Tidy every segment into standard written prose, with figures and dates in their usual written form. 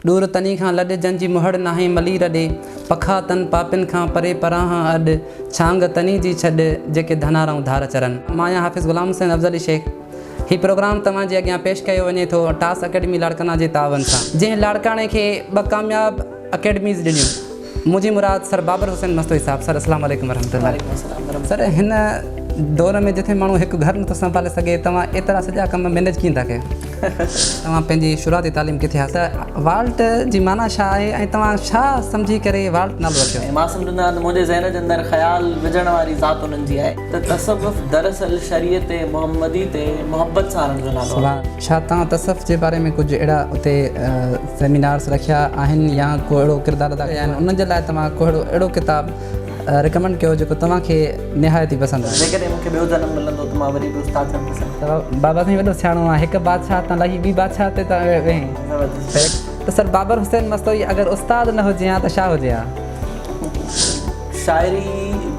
ڏور تني کان لڏ، جن جي مهڙ ناهي ملير ڏي. پکا تن پاپين کان پري پرانهان اڏ، ڇانگ تني جي ڇڏ، جيڪي ڌنارائون ڌار چرن. مان آهيان حافظ غلام حسين افضلي شيخ. هي پروگرام توهان جي اڳيان پيش ڪيو وڃي ٿو ٽاس اڪيڊمي لاڙڪاڻا جي تعاون سان. جنهن لاڙڪاڻي کي ٻه ڪامياب اڪيڊميز ڏنيون. منهنجي مراد سر بابر حسين مستوئي صاحب. سر اسلام عليڪم ورحمة الله. وعليڪم السلام ورحمة سر هن دور ۾ جتي ماڻهو هڪ گهر نٿو سنڀالي سگهي توهان ايترا سڄا ڪم مينيج ڪيئن ٿا ڪيو؟ توهان پنهنجي شروعاتي تعليم ڪٿي حاصل ته والٽ جي معنيٰ ڇا آهي ۽ توهان ڇا سمجهي ڪري والٽ نالو رکيو؟ ۽ مان سمجهندو آهيان ته منهنجي ذهن جي اندر خيال وجهڻ واري ذات انهن جي آهي ته تصوف دراصل شريعت محمدي تي محبت سارڻ جو نالو آهي. ڇا توهان تصوف جي باري ۾ ڪجهه اهڙا اتي سيمينارز رکيا آهن يا ڪو اهڙو ڪردار ادا ڪيا آهن انهن جي لاء توهان ڪو اهڙو ڪتاب ريڪمنڊ ڪيو جيڪو توهان کي نهايت ئي پسند آهي. جيڪڏهن مون کي ٻيو جنم ملندو ته مان وري به استاد ٿيڻ پسند ڪندس. بابا سائين وڏو سياڻو آ هڪ بادشاهه تان لهي ٻي بادشاهه تي ته ويهين. زبردست. ته سر بابر حسين مستوئي اگر استاد نه هجي ها ته ڇا هجي ها؟ شاعري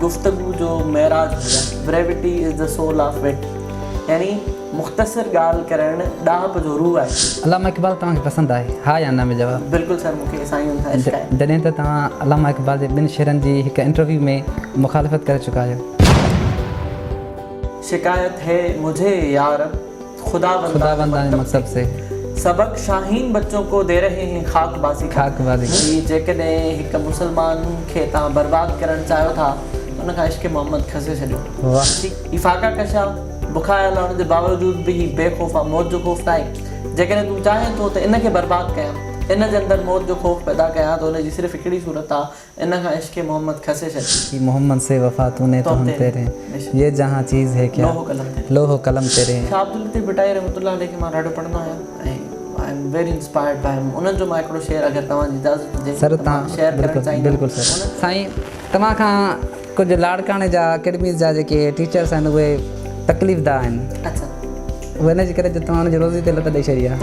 گفتگو جو معراج هوندي آهي. Brevity is the soul of wit يعني مختصر ڳالهه ڪرڻ ڏاهپ جو روح آهي. علامه اقبال توهان کي پسند آهي؟ ها يا نه ۾ جواب. بلڪل سر مون کي سائين ان سان عشق آهي. جڏهن ته توهان علامه اقبال جي ٻن شعرن جي هڪ انٽرويو ۾ مخالفت ڪري چڪا آهيو. شڪايت هي مجهي يا رب خداوندان مڪتب سي. سبق شاهين بچون ڪو the رهي هين خاڪ بازي کا. هي جيڪڏهن هڪ مسلمان کي توهان برباد ڪرڻ چاهيو ٿا ته ان کان عشق محمد کسي ڇڏيو. هي فاقا ڪش آ. بکايل آ ان جي باوجود به هي بي خوف آ موت جو خوف ناهي جيڪڏهن تون چاهين ٿو ته ان کي برباد ڪيان ان جي اندر موت جو خوف پيدا ڪيان ته ان جي صرف هڪڙي صورت آ ان کان عشق محمد کسي ڇڏ. ڪي محمد سي وفا تو ني تو هم تيري يه جهان چيز هي ڪيا لوح و قلم تيري هين. شاهه عبداللطيف ڀٽائي رحمة الله عليه کي مان ڏاڍو پڙهندو آهيان ۽ I am very inspired by him انهن جو مان هڪڙو شعر اگر توهان جي اجازت هجي سر ته مان شيئر ڪرڻ چاهيندم. بلڪل سر. سائين توهان کان ڪجهه لاڙڪاڻي جا اڪيڊميز جا جيڪي ٽيچرس آهن اهي تڪليف ده آهن. اڇا. اهي ان جي ڪري جو توهان ان جي روزي تي لت ڏئي ڇڏي آهي.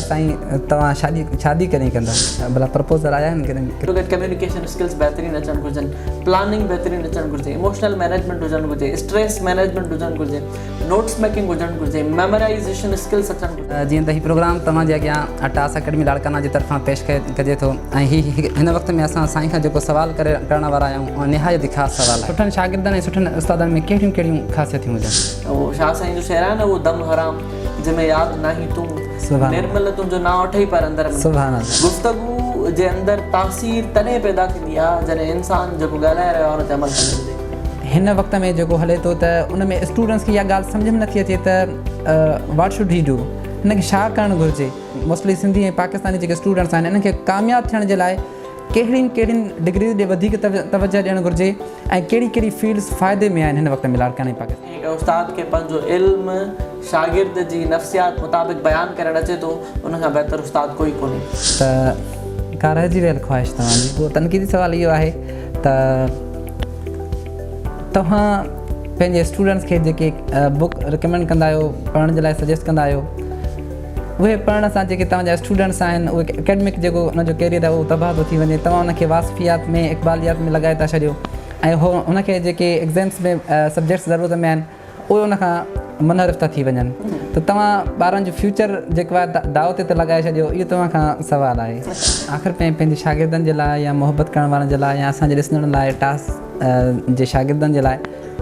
سائين توهان شادي شادي ڪڏهن ڪندا؟ ڀلا پرپوزل آيا آهن ڪڏهن؟ گڏ ڪميونيڪيشن اسڪلز بهترين اچڻ گهرجن، پلاننگ بهترين اچڻ گهرجي، ايموشنل مينيجمينٽ هجڻ گهرجي، اسٽريس مينيجمينٽ هجڻ گهرجي، نوٽس ميڪنگ هجڻ گهرجي، ميمورائيزيشن اسڪلز اچڻ گهرجن. جيئن ته هي پروگرام توهان جي اڳيان ٽاس اڪيڊمي لاڙڪاڻا جي طرفان پيش ڪجي ٿو. ۽ هي هن وقت ۾ اسان سائين کان جيڪو سوال ڪري ڪرڻ وارا آهيون اهو نهايت ئي خاص سوال آهي. سٺن شاگردن ۽ سٺن استادن ۾ ڪهڙيون ڪهڙيون خاصيتون هجن؟ اهو شاهه سائين جو شعر آهي نه اهو دم حرام جنهن ۾ ياد ناهين تون نرمل تنهنجو نانء اٺئي پر اندر ۾. سبحان الله. گفتگو جي اندر تاثير تڏهن پيدا ٿيندي آهي جڏهن انسان جيڪو ڳالهائي رهيو آهي ان تي عمل ڪندو هجي. هن وقت ۾ جيڪو هلي ٿو ته ان ۾ اسٽوڊنٽس کي اها ڳالهه سمجهه ۾ نٿي اچي ته واٽ should he do هن کي ڇا ڪرڻ گهرجي. موسٽلي سنڌي ۽ پاڪستاني جيڪي اسٽوڊنٽس آهن انهن کي ڪامياب ٿيڻ جي لاء ڪهڙين ڪهڙين ڊگريز ڏي وڌيڪ توجه ڏيڻ گهرجي ۽ ڪهڙي ڪهڙي فيلڊس فائدي ۾ آهن هن وقت ۾ لاڙڪاڻي پاڪستان. هڪ استاد کي پنهنجو علم شاگرد جي نفسيات مطابق بيان ڪرڻ اچي ٿو ان کان بهتر استاد ڪوئي ڪونهي. ته ڪا رهجي ويل خواهش توهان جي؟ پوء تنقيدي سوال اهو آهي ته توهان پنهنجي اسٽوڊنٽس کي جيڪي بڪ رڪمينڊ ڪندا آهيو پڙهڻ جي لاء سجيسٽ ڪندا آهيو اهي پڙهڻ سان جيڪي توهان جا اسٽوڊنٽس آهن اهي اڪيڊمڪ جيڪو انهن جو ڪيريئر آهي اهو تباهه ٿو ٿي وڃي توهان ان کي واصفيات ۾ اقباليات ۾ لڳائي ٿا ڇڏيو ۽ هو ان کي جيڪي ايگزامس ۾ سبجيڪٽس ضرورت ۾ آهن اهي ان کان منحرف ٿا ٿي وڃن ته توهان ٻارن جو فيوچر جيڪو آهي داء تي ٿا لڳائي ڇڏيو اهو توهان کان سوال آهي. آخر ۾ پنهنجي شاگردن جي لاء يا محبت ڪرڻ وارن جي لاء يا اسان جي ڏسندڙن لاء ٽاس جي شاگردن جي لاء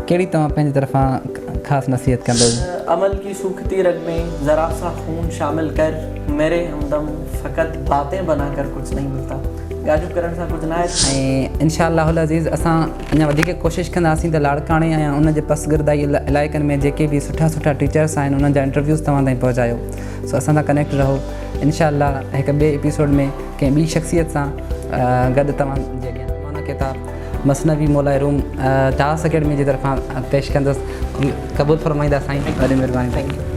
ڪهڙي توهان پنهنجي طرفان خاص نصيحت ڪندو؟ عمل ڪي سوکتي رگ ۾ ذرا سا خون شامل ڪر ميري همدم فقط باتين بنا ڪر ڪجھ نهين ملتا ڳالهيون ڪرڻ سان ڪجھ ناهي ٿيندو. ۽ انشاء الله العزيز اسان اڃا وڌيڪ ڪوشش ڪنداسين ته لاڙڪاڻي ۽ ان جي پسگردائي علائقن ۾ جيڪي به سٺا سٺا ٽيچرس آهن انهن جا انٽرويوز توهان تائين پهچايو سو اسان سان ڪنيڪٽ رهو انشاء الله هڪ ٻئي ايپيسوڊ ۾ ڪنهن ٻي شخصيت سان گڏ توهان جي اڳيان معنيٰ ڪتاب مثنوي مولائي روم داس اڪيڊمي جي طرفان پيش ڪندس قبول فرمائيندا سائين وڏي مھرباني. Thank you.